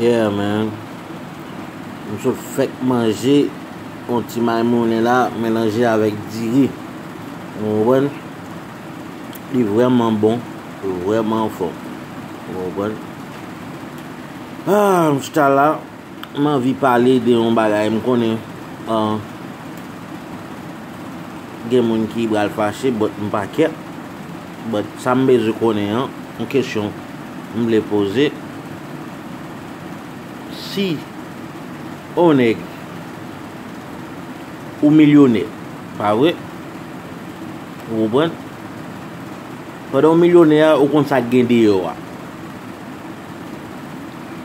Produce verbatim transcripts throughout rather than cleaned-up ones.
Yeah, man. M sot fèk manje yon ti maymounen la, melanje avèk diri. Ou konprann? Li vrèman bon, li vrèman anfòm. Ou konprann? Ah, m chita la, m anvi pale de yon bagay, m konnen, ah, gen moun ki pral fache, but m pa care. But sa m bezwen konnen an, yon kesyon m vle poze, si, o nèg, ou milyonè, pa vre? Ou konprann? Pandan w milyonè a, ou konn sa k gen deyò a.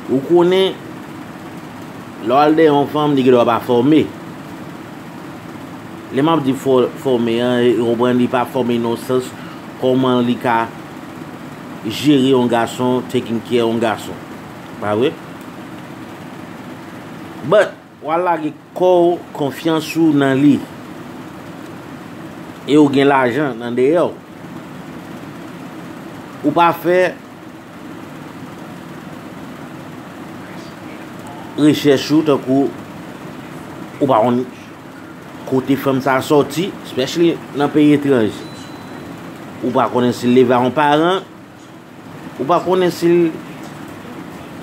Ou konnen, lè w al dèyè yon fanm, li gendwa pa fòme. Lè m ap di fò-, fòme an, ou konprann, li pa fòme nan sans kòman li ka jere yon gason, taking care yon gason. Pa vre? But, w al lage kò w, konfyans ou nan li. E w gen lajan nan dèyè w. Ou pa fè rechèch ou, tankou ou pa konn kote fanm sa a sòti, especially nan peyi etranje. Ou pa konnen si l leve a yon paran, ou pa konnen si l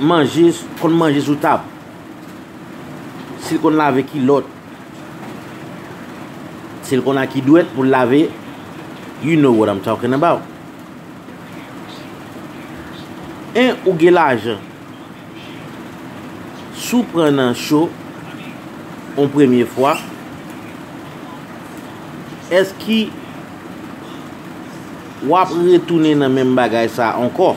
manje, konn manje sou tab, si l konn lave kilòt, si l konn a ki dwèt pou l lave, you know what I'm talking about. En, ou gen lajan. Si w pran nan cho yon premye fwa, èske w ap retounen nan menm bagay sa a ankò?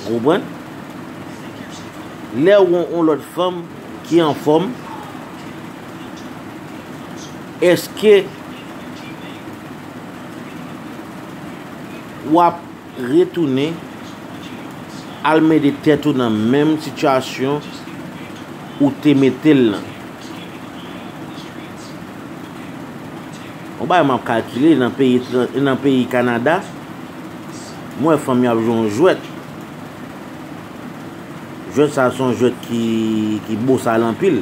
Ou konprann? Lè w gen yon lòt fanm ki anfòm, èske w ap retounen al mete tèt ou nan menm sitiyasyon ou te mete l lan? Yon bagay m ap kalkile nan peyi etran-, nan peyi Kanada, m wè fanm yo ap jwe yon jwèt. Jwèt sa a se yon jwèt ki, ki bosal anpil.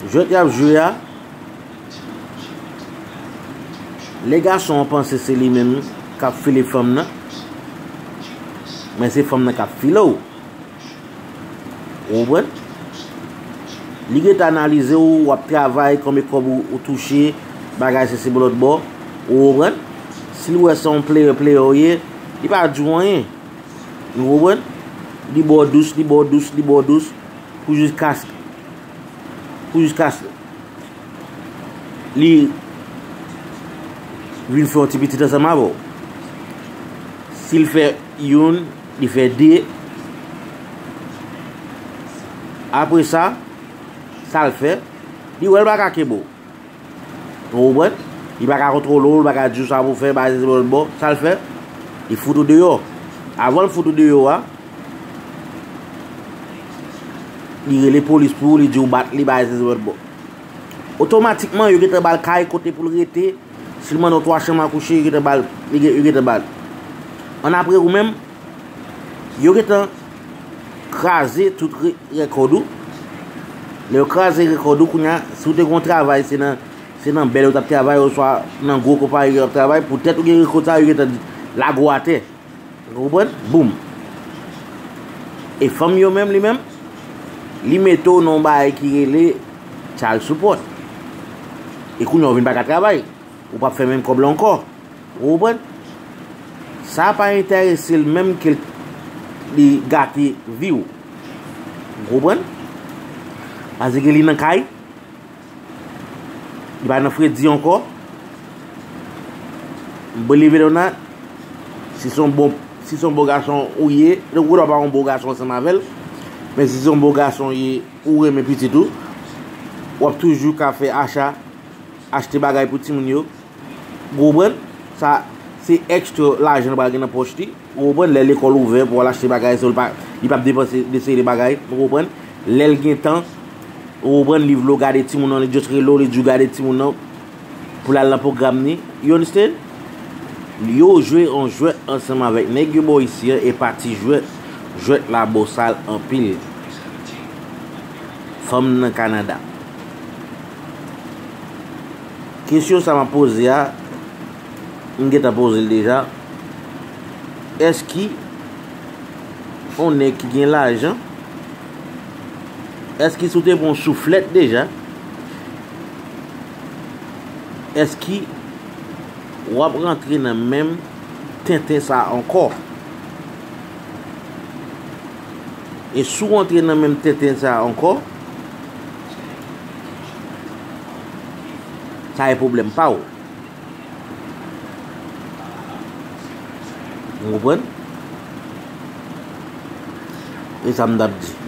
Jwèt y ap jwe a, lè gason an panse se li menm k ap file fanm nan, men se fanm nan k ap file w. Ou konprann? Li gentan analize w, w ap travay, konbyen kòb ou, ou touche, bagay sesi pou lòt bò. Ou konprann? Si l wè se yon player, player w ye, li pa di w anyen. Ou konprann? Li ba w dous, li ba w dous, li ba w dous, pou jiskaske, pou jiskaske li vin fè yon ti pitit ansanm avè w. Si l fè youn, li fè de. Apre sa, sa l fè, li wè l pa ka kenbe w. Ou konprann? Li pa ka kontwole w, li pa ka di w sa pou w fè, bagay sesi pou lòt bò. Sa l fè? Li fout ou deyò. Avan l fout ou deyò a, li rele polis pou ou, li di w bat li, bagay sesi pou lòt bò. Otomatikman, yo gentan ba l kay kote pou l rete. Si l mande w twa chanm a kouche, yo gentan ba l, li gen-, yo gentan ba l. Annapre ou menm, yo gentan kraze tout re-, rekòd ou. Lè yo kraze rekòd ou, kounye a, si w te gen yon travay, se nan, se nan bèl ou t ap travay, oswa nan gwo konpayi ou t ap travay, poutèt ou gen rekòd sa, yo gentan lage w atè. Ou konprann? Boum. E fanm yo menm, li menm, li mete w nan yon bagay ki rele child support. E kounye a, ou vin pa ka travay. Ou p ap fè menm kòb la ankò. Ou konprann? Sa pa enterese l menm ke l, li gate vi w. Ou konprann? Paske li nan kay, li pa nan fredi ankò. Believe it or not, si se yon bon, si se yon bon gason ou ye, ou gendwa pa yon bon gason ansanm avè l, men si se yon bon gason ou ye, ou renmen pitit ou, w ap toujou ka fè acha, achte bagay pou timoun yo. Ou konprann? Sa, se ekstra lajan l pral gen nan pòch li. Ou konprann? Lè lekòl ouvè pou al achte bagay, se li pa, li p ap depanse de seri de bagay. Ou konprann? Lè l gen tan, ou konprann, li vle w gade timoun nan, li just rele w, li di w gade timoun nan pou l al nan pwogram li. You understand? Yo jwe yon jwèt ansanm avèk nèg yo bò isi an, e pa ti jwèt, jwèt la bosal anpil. Fanm nan Kanada. Kesyon sa m ap poze a, m gentan poze l deja. Èske yon nèg ki gen lajan, èske si w te pran yon souflèt deja, èske w ap rantre nan menm tenten sa a ankò? E si w rantre nan menm tenten sa a ankò, sa e pwoblèm pa w. Ou konprann? E sa m t ap di.